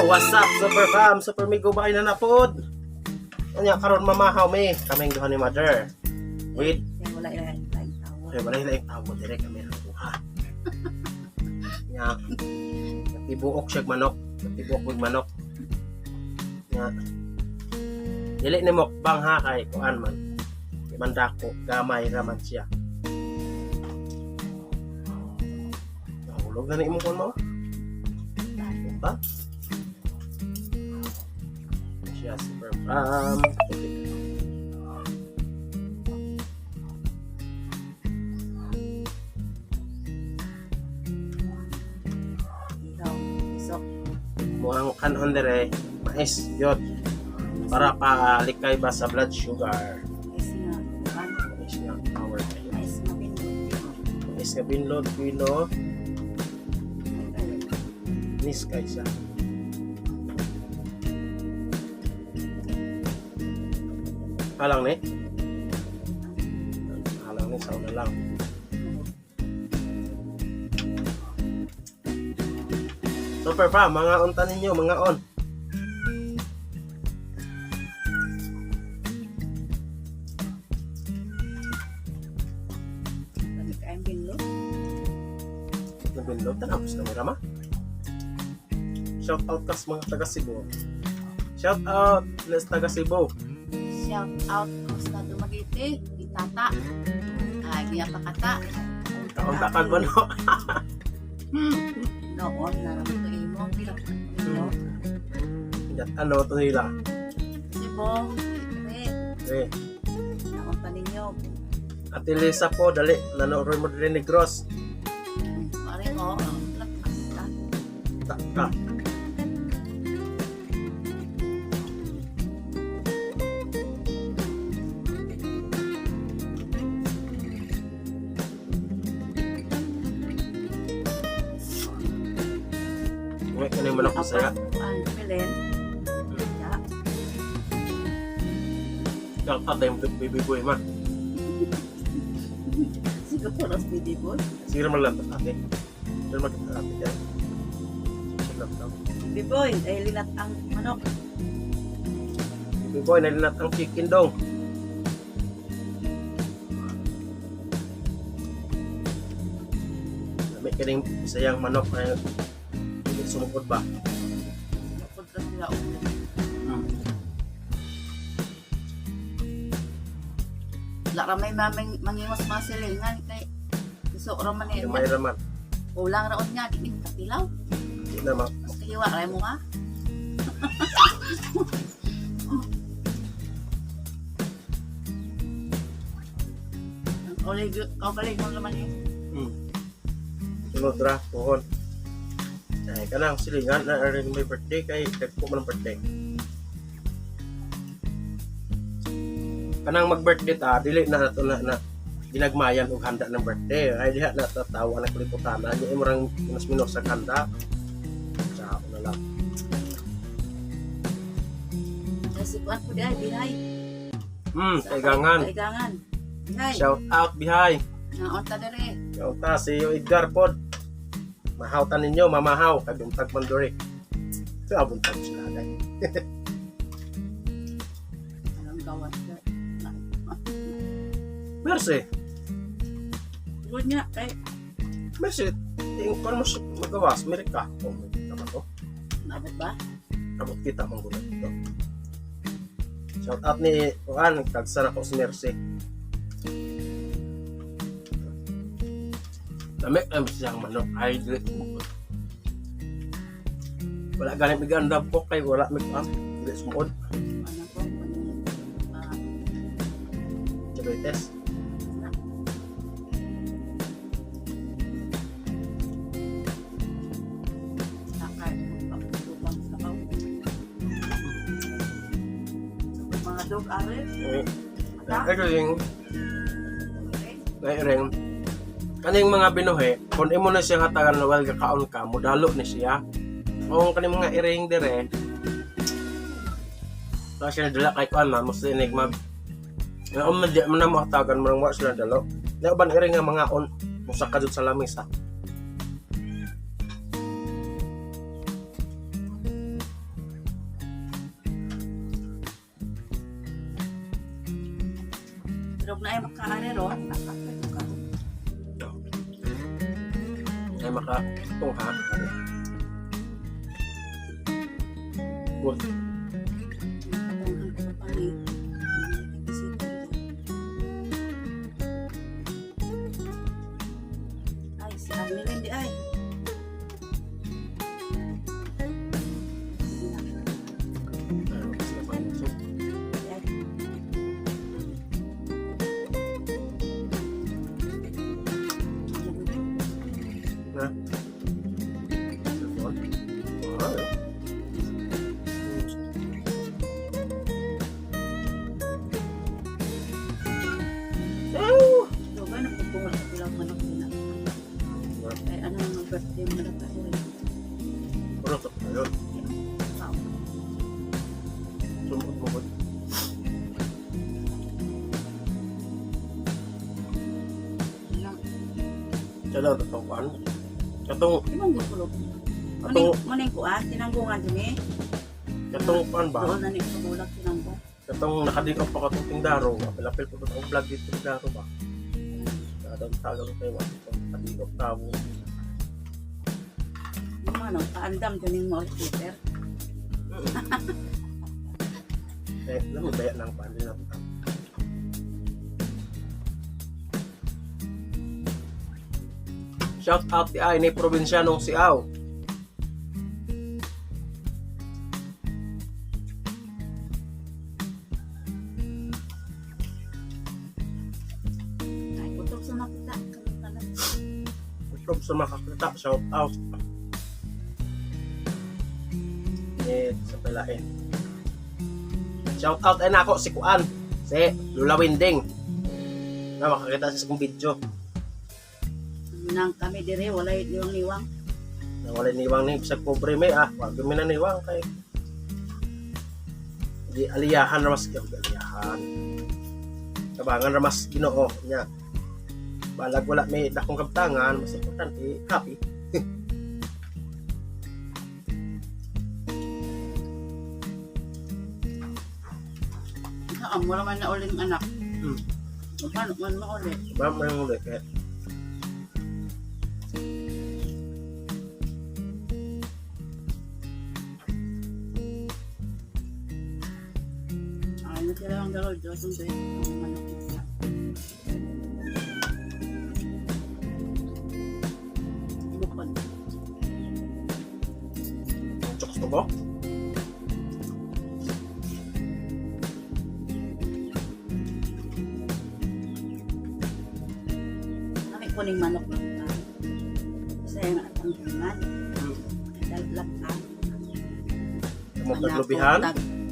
What's up, Super Fam? Super Migo ba na napod? Unya karon mamahaw mi kaming duha ni Mother. With Kaya wala ila laing tawo. Okay, wala yung tawo dire kami ang duha. Nya tibuok siya manok, tibuok og manok. Nya dili ni mukbang ha kay kuan man. Di man dako, gamay ra man siya. Nahulog na ni imong kuan mo. Ba? Siya super fam. Ihaw, isok. Muang kanon dire, mais yun. Para palikay ba sa blood sugar. Mais nga, kuan. Mais nga power kayo. Mais nga binlod. Mais nga binlod, pino, nis kay siya. Halang ni? Halang ni sa una lang. Super pa, mga unta ninyo, mga on. Lagi kayong binlod. Nabinlod, tanapos na rama. Shout out kas mga taga Cebu. Shout out les taga Cebu. Shout out Costa Dumaguete, Itata. Ay, giya pa kata. Kaunta kag ba no? Noon, naroon to imo. No? Ingat ano to nila. Cebu, Re, Eh, naon pa ninyo. Ate Lisa po, dali, nanood mo diri ni Gross. Pare ko, ang ta. Ta ta. Uwi ka na yung manok masaya. Ay, Belen. Ya. Shout out na yung baby boy ma. Siguro ros baby boy. Sige naman lang ate. Sige naman ate dyan. Sige lang daw. Baby boy, dahil lilat ang manok. Baby boy, nalinat ang chicken dong. Dami ka rin isayang manok na hindi sumukod ba? Sumukod ra sila og Wala ra may maming mangingos mga silingan kay iso ra man eh. Gamay raman. Kulang ra unya di katilaw. Hindi na ma. Mas kahiwa ra mo ha. Ang Olig, kaugaling mo naman eh. Sunod ra, puhon. Ay, kanang silingan na rin may birthday kay dagko man ang birthday. Kanang mag-birthday ta, dili na nato na, na ginagmayan og handa ng birthday. Ay diha na tatawa na kaliputan na imo rang minus minus sa handa. Sa ako na lang. Kasi kuan po di ay, bihay. Kaigangan. Kaigangan. Bihay. Shout out bihay. Naon ta dere. Shout out si Edgar pod. Mahawtan ninyo, mamahaw kay buntag man diri. Sa buntag sila day. Anong gawas ka? Mercy. Good nga kay Mercy, yung kon mo siya magawas, Amerika. Oh, Amerika ba to? naabot ba? Abot kita mong gulat ito. Shout out ni Juan, kagsa na ko si Mercy. Dami ang siyang manok. Ay, dili sumuod. Wala ganit bigyan po kay wala may kuan. Dili sumuod. Ano po? Ah, Diabetes. na. Nakay, magpapatubang sa kaw. Mga dog are, Eh, mata, ay, ring, ay, ring. Kaning mga binuhi, kung imo na siya hatagan na well kakaon ka, mudalo ni siya. Kung kaning mga iring dire, ta siya dala kay kuan man, mas inig mag nga um di man na mo hatagan mo wa sila dalo. Na uban iring nga mga on musa ka jud sa lamisa. Pero kung naay makaari ron, nakapit ka. Ay makatungha. Good. Nakatunghan ko sa pangit. Bisita dito. Ay, si Arnelin di ay. Ano, sila pa yung soup. Ay. Na? Cellphone? Ah, eh. Ew! Lugar na pagbuhat sa pilaw manok nila. Ay, ano ang birthday mo na tayo rin. Puro sa yun. Wow. Sumot mo ko. Ano? Siya lang, itong kuan. Katong, Imong gupulog. katong, Muning ko ah, tinanggungan din eh. Katong kuan ba? Doon na ni pagulak tinanggung. Katong nakadikop pa katong tingdaro. Apil-apil po itong vlog dito tingdaro ba? Nakadang tagang kayo ba? Nakadikop tao. Yung ano, paandam din yung mga Peter. Eh, alam mo, baya lang pa. Hindi na Shout out ti ay ni probinsyanong si Aw. Ay, kutob sa makita. Kamusta na? Kutob sa makakita, shout out. Eh, sa palain. Shout out ay nako si Kuan, si Lula Winding. Na makakita sa akong video. Nang kami dire, walay liwang-liwang. Na wala niwang ni bisag pobre may ah, wag mi na niwang kay di aliyahan ra mas aliyahan. Tabangan ra mas Ginoo nya. Balag wala may dakong kabtangan, mas importante happy. Haan, wala man na uling anak. Paano man mauli? Ba may muli kaya. Ay, natira ang dalaw, Diyos ang doon. Ang manok na siya. Bukod. Chokes to ko? Kami kuning manok na. Kasi yung atang gangan. Dalak ka. Kamot naglubihan?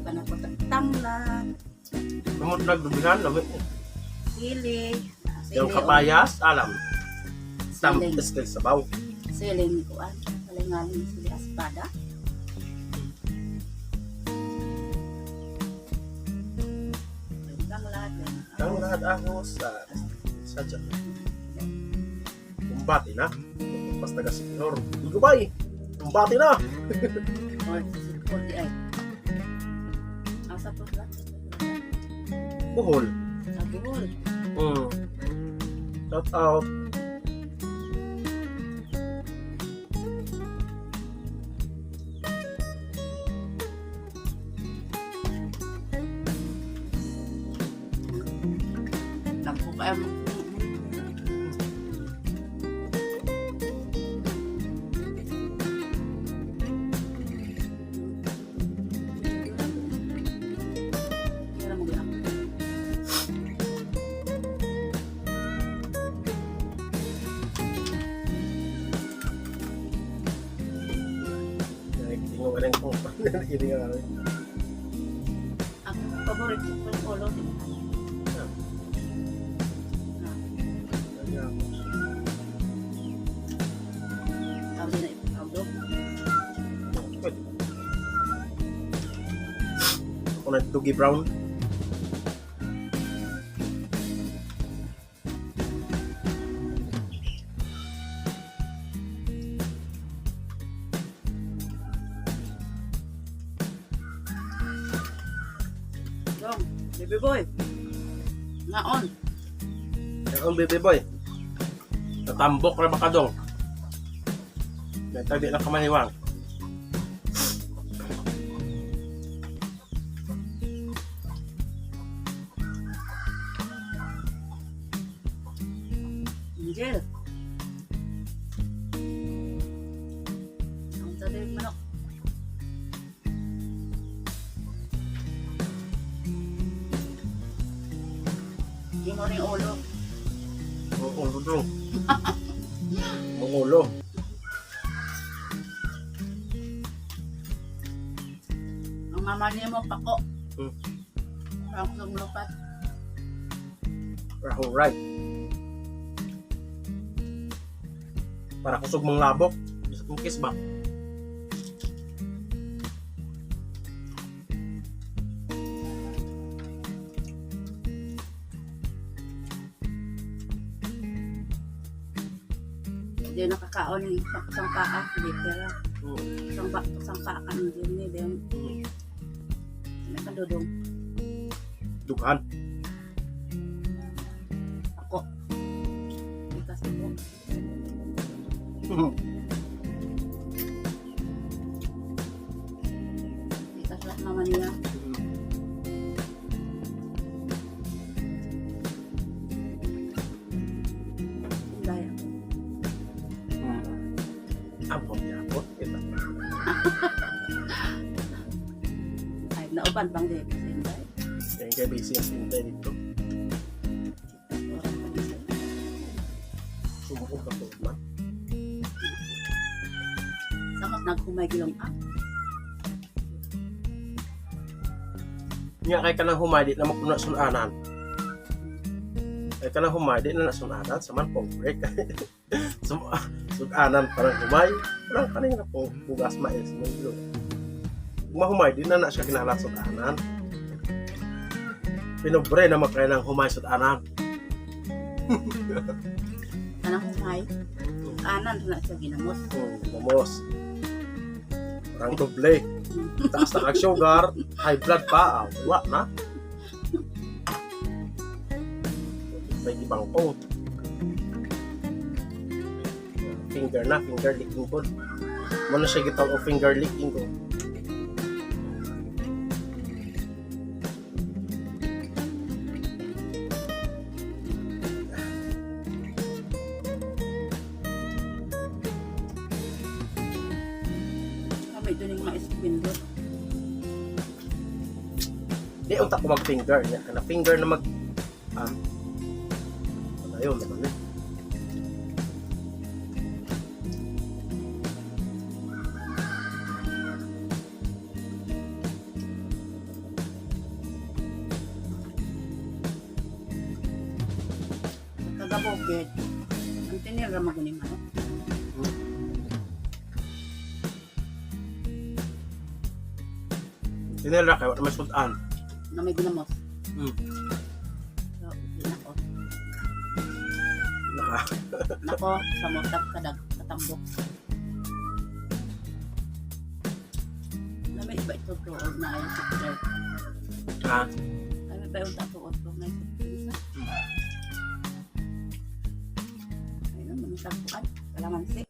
Panakot tanglan. Kamot naglubihan, lami. Sili. Sili. Yung kapayas, alam. Siling. Tampis kay sabaw. Siling kuan. Kalingaling sili espada. Tanglad. Ang lahat ako sa sadya. Kumbati na. Basta ka si Pinor. Gubay! Kumbati na! Or si di ay. Asa po sila? Buhol. Sa Bohol. Shout out. Dagko kayo mo. Kira mo gina. Tingnan ka rin kung hindi ka rin. Ang paborito ko yung ulo. Di ba? Ah, tawag din na ipakawdo. Pwede. Ako na Doogie Brown. Dong, baby boy. Ngaon. Ang baby boy. Natambok ra ba ka dong? May tabi lang kamaniwang. Angel. Ang tabi manok. Hindi mo rin ulo. Ang ulo dong. Ang ulo. Ang mama niya mo, pako. Parang kusog lupat. Rahuray. Para kusog mong labok. Sa kukis ba? Hindi nakakaon yung isang paa. Hindi pera. Isang paa ka ng hindi. Then, nakadudong. Dughan. Ako. Ikas ako. Ikas lahat mama niya. Hindi ako. Ang pamyabot. Kita. Ay, nauban pang di kasi hindi. Yan kay busy ang sintay dito. Oras pa din. Sumuog ka po man. Samot naghumay gilong ah. Nya kay kanang humay di na mo kuno sunanan. Kay kanang humay di na nasunanan sa man pong break. Sunanan parang humay, parang kaning na po bugas mais mo ilo. Mahumay di na na siya kinahanglan sunanan. Pinobre na makay ng humay sunanan. Anang humay. Anan na siya ginamos. Mamos. Parang doble. Taas na kag sugar, high blood pa, ah, wa na. May ibang ko. Finger na, finger licking ko. Muna siya gitawag og finger licking ko. Kami doon yung mais window. Di unta ko mag-finger niya. Kana finger na mag ah. Ayun naman eh. Kagabukid. Ang tinira maguning manok. Tinela kay wala may sudan. Na may ginamos. So, di nako. Naka Nako, sa motap kadag katambok. Lami ba ito tuod na ay sa drink? ha. Lami ba yung tatuod ko na sa drink sa? Ay naman, sa kuan. Kalamansi.